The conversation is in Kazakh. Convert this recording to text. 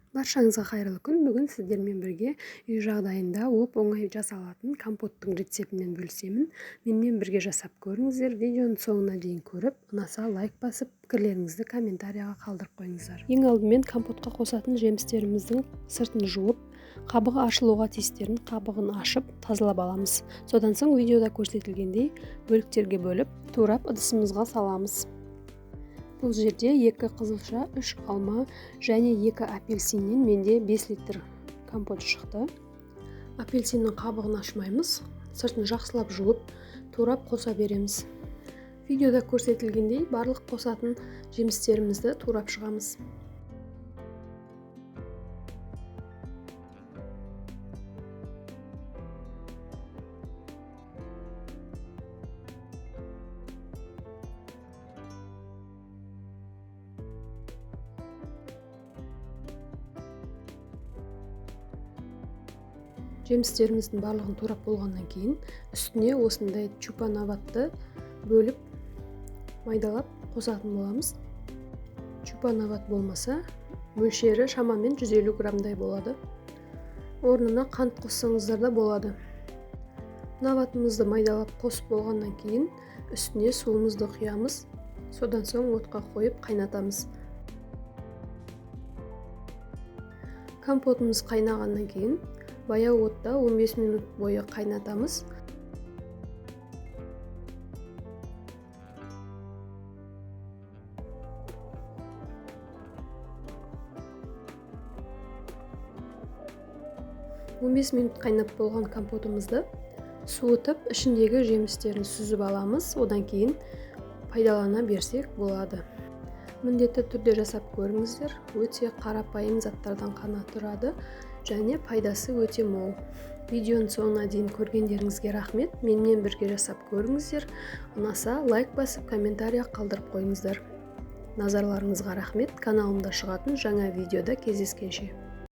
Баршаңызға қайырлы күн. Бүгін сіздермен бірге үй жағдайында оп-оңай жасалатын компоттың рецептімен бөлісемін. Менімен бірге жасап көріңіздер. Видеоның соңына дейін көріп, ұнаса лайк басып, пікірлеріңізді комментарияға қалдырып қойыңыздар. Ең алдымен компотқа қосатын жемістеріміздің сыртын жуып, қабығы ашылуға тиістерін қабығын ашып, тазалап аламыз. Содан соң видеода көрсетілгендей бөліктерге бөліп, турап ыдысымызға саламыз. Бұл жерде 2 қызылша, 3 алма және 2 апельсиннен менде 5 литр компот шықты. Апельсиннің қабығын ашмаймыз, сыртын жақсылап жуып, турап қоса береміз. Видеода көрсетілгендей барлық қосатын жемістерімізді турап шығамыз. Жемістеріміздің барлығын турап болғаннан кейін үстіне осындай чупа-набатты бөліп майдалап қосатын боламыз. Чупа-набат болмаса, мөлшері шамамен 150 граммдай болады. Орнына қант қоссаңыздар да болады. Набатымызды майдалап қосып болғаннан кейін үстіне суымызды құямыз. Содан соң отқа қойып қайнатамыз. Компотымыз қайнағаннан кейін баяу отта 15 минут бойы қайнатамыз. 15 минут қайнап болған компотымызды суытып, ішіндегі жемістерін сүзіп аламыз. Одан кейін пайдалана берсек болады. Міндетті түрде жасап көріңіздер. Өте қарапайым заттардан қана тұрады және пайдасы өте мол. Видеоның соңына дейін көргендеріңізге рахмет. Менімен бірге жасап көріңіздер. Ұнаса лайк басып, комментария қалдырып қойыңыздар. Назарларыңызға рахмет. Каналымда шығатын жаңа видеода кездескенше.